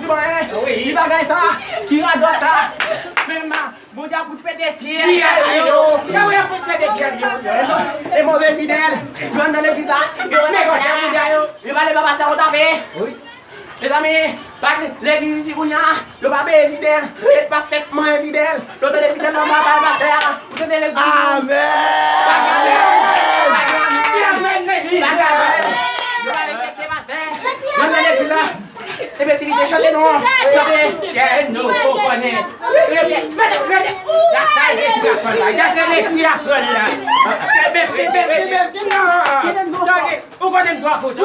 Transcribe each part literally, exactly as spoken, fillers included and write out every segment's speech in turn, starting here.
Ki bagay sa? Ki radòt sa? Men ma, Bondye ap fout pete fyèl sa yo. Yo, yo fout pete fyèl yo. E mo-, e move fidèl. Yo anndan legliz la. Yo wè pastè a. Yo pale ba pastè a, yo tape. Mezanmi, pa legliz isi kounye a. Yo pa peye fidèl. E pastè k manyen fidèl. Yo tande fidèl nan ba pastè a. Ou tande legliz. Amèn. Yo pa respekte pastè. Yo anndan legliz la. Enbesilite, chante non. Chante. Tchè, nou, ou konnen. Rete, rete, rete. Sa, sa, se lespri a pran la. Sa, se lespri a pran la. Kenbe, kenbe, kenbe, kenbe. Chante. Ou konnen m twò kout.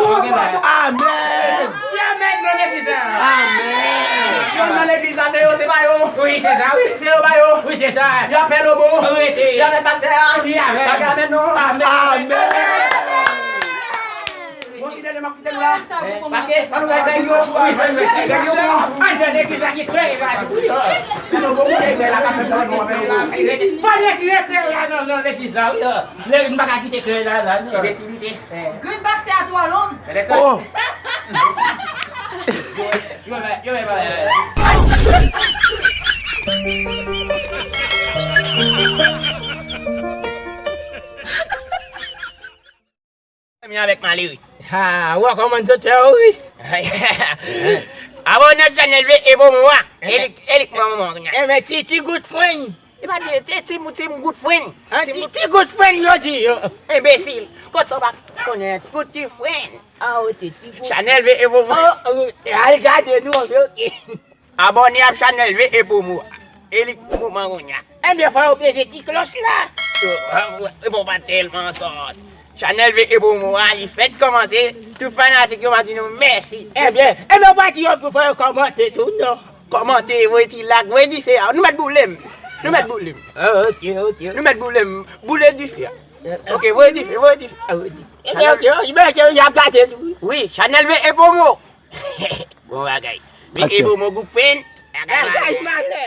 Amèn. Ki amèn nan legliz la? Amèn. Yo nan legliz la, se yo, se pa yo. Wi, se sa, wi. Se yo, pa yo. Wi, se sa. Y ap fè lobo. Rete. Y ap fè pastè a. Wi, amèn. Pa gen amèn, non. Amèn. Amèn. Bon, fidèl, m ap kite nou la. Paske, fò nou bay Grèg yo. Wi, fò nou bay Grèg yo. Antre legliz la ki kreye la, wi. Fò nou retire kreye la nan, nan legliz la, wi. Lè, nou pa ka kite kreye la, la, non. Enbesilite. Grenn pastè a twò long. Oh! Yo, yo, yo, yo, yo. Zanmi avèk malere. Ha, ou kòmanse sot fè yo ri. Abòne chanèl V E Promo a. Elik, Elik, mwen, mwen, mwen. Enben, ti, ti gout frenn. E pa ti, ti, ti, ti gout frenn. An, ti, ti gout frenn, yo di yo. Enbesil. Kot sa w pa konnen, ti gout ti frenn. Ah, ok, ti gout. Chanèl V E Promo. Oh, oh, al gade nou, ok. Abòne ak chanèl V E Promo. Elik moman kounye a. Enben, fò yo peze ti klòch la. Yo, ah, bon, pa tèlman sòt. Chanèl V E Promo a, li fèk kòmanse. Tout fanatik yo, m a di nou mèsi. Enben, enben, ou pa di yo pou fè yo kòmante tou, non? Kòmante, voye ti like, voye dife a. Nou mèt boule m. Nou mèt boule m. Ah, ok, ok. Nou mèt boule m. Boule dife a. Ok, voye dife, voye dife. Ah, voye dife. Enben, ok, y ap gade tou. Wi, chanèl V E Promo. Bon bagay. V E Promo, gwoup frenn. Bagay malè.